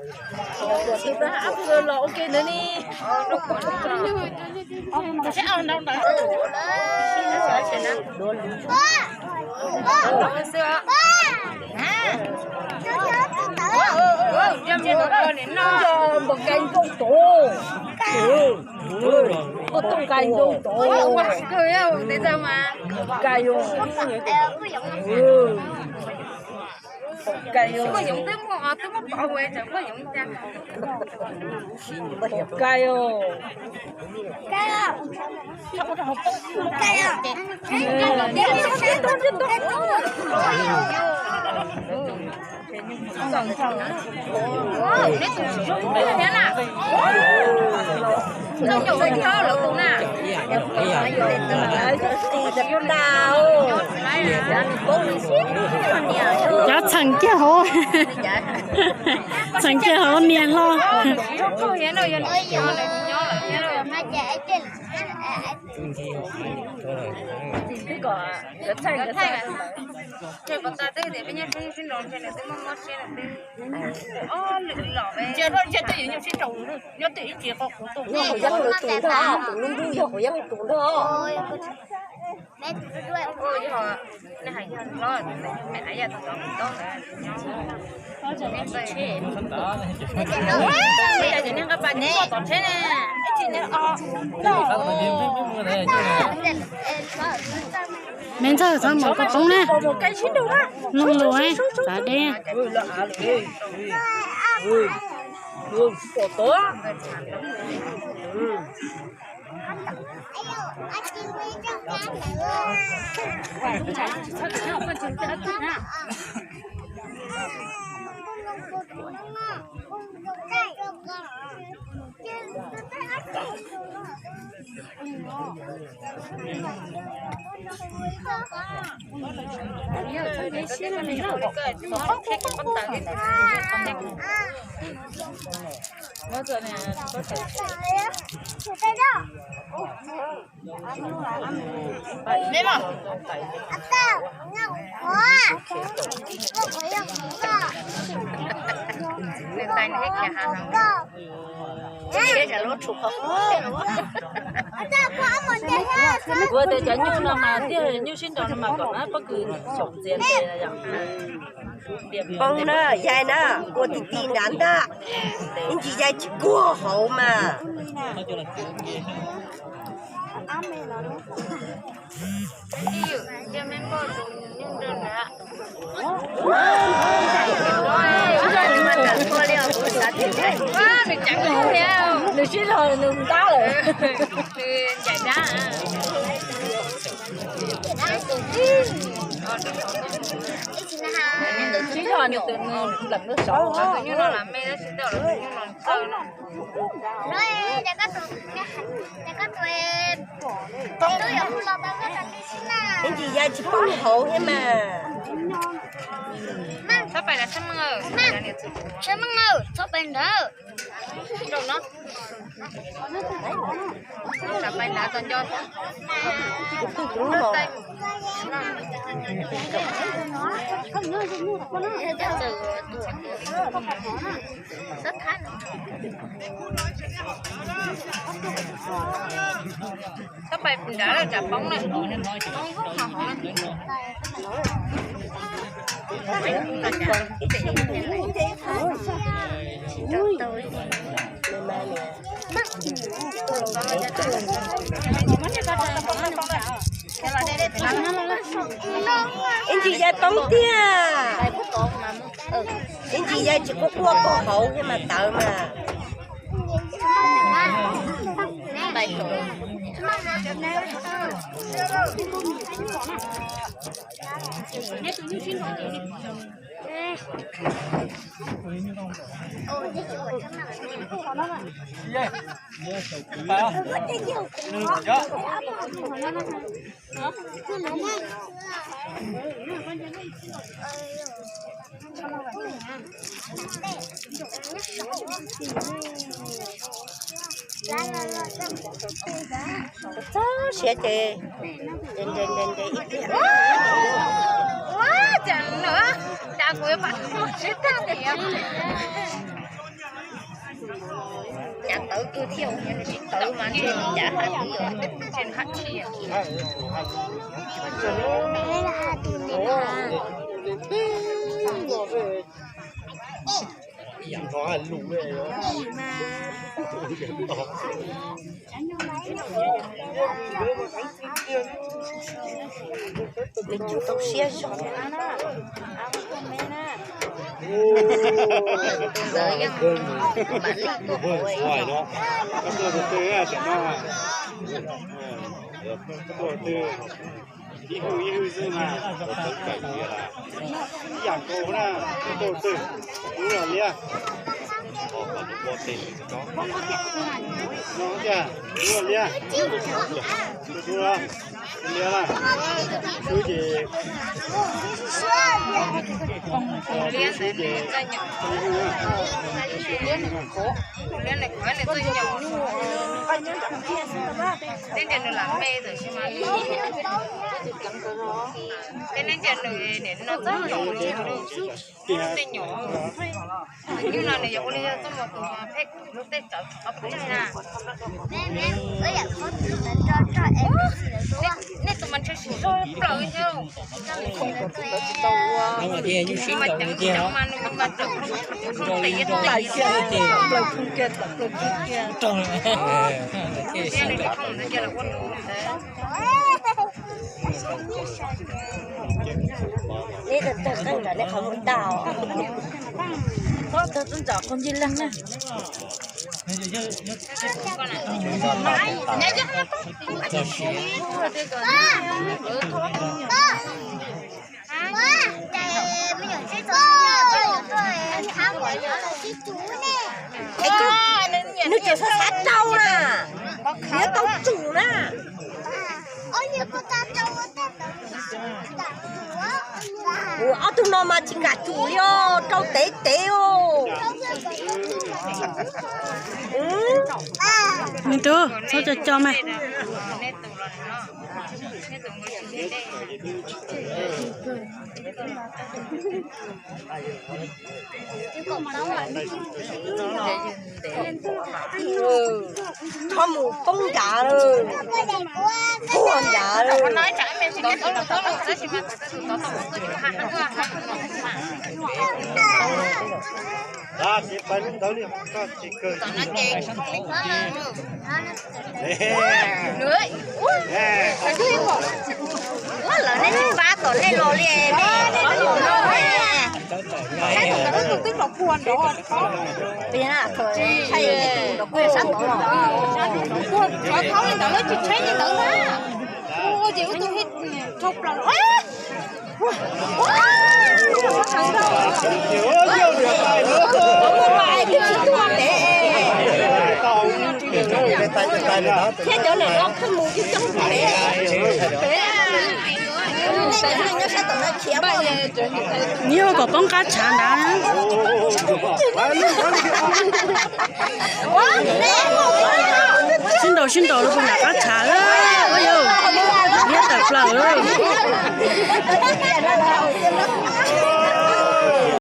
Tus tab ab los ua ke ntawd ni. Npam kais nkauj tus, koj tooj kais nkauj tus, kais yus, kais yus. Kais os. Cov txheem kiag hauv, txheem kiag hauv niag hlo. Me ntxawg, txhob mus koj poob na. Loog lus, txav deb. Kuv tias cov nyuj no mas tiag, nyuj sib nraus no mas kom pob kws xyaum ntxias tes. Poob na, yaig na, ua ti ti nrad ntag. Ib ntsis yaig tsis kuag hauv mas. Nws sib zog nws ntab lawm. Sib zog nws tus nws lawm lub saud. Ib ntsis yaig tsis poob hauv thiab mas. Txhob pais ntawd. Txhob pais nrad lawm tsam poob na. Ib ntsis yaig poob tiag. Ib ntsis yaig tsis quaj quaj kaug hauv thiab mas tawv mas. Txog siav ces nres nres nres ib pliag. Ua cas no, cas kuv yuav pom siab tag li. Nws cug tau siab zog thiab na. Ib hwj ib hwj xwb mas, ib yam nkaus na, ib tug twg, ub los liab. No tiag, ub los liab. Tus tus los liab na. Xwb ces, xwb ces, tej ntiag nws lam me ntawm si mas, tej ntiag nws niam no txog nyob tej nyuam, nyuj no nws yuav ua li yog txoj mus tus pheej lub tej tsawv ob peb na. Nej tus mas ntshe sim zog plaws xwb. Nws mas ceev ceev mas nws mas tawm plaws kiag, tawm plaws kiag, tawm plaws kiag. Neb tawg qeej nram nej qhov muag tag os. Tawg tub ntawm qhov ncig leeg na. Es koj, nws tseem xav xav rau na, yuav tau tsum na. Ua ob tug no mas tsis kam tsum li os, rau tev tev os. Me tub, txhob co co mas. Txhob mus poob nrad lawm, tuag nrad lawm. Ua lawv nej tsis pab tom nej los li. Saib tus ntawd twb los kua nrov, saib tus ntawd kuj sab ntuj los. Cov thaub li ntawd lawv tsis tshaib li ntawd na. Ua ces ua tus hib rau plaws los. Thiab cov niam no pheej mus coob coob pem pem. Nyob kom poob qab tshav ntawd. Sib ntaus sib ntaus rau puag nram qab tshav, ua yog liab tawm plaws.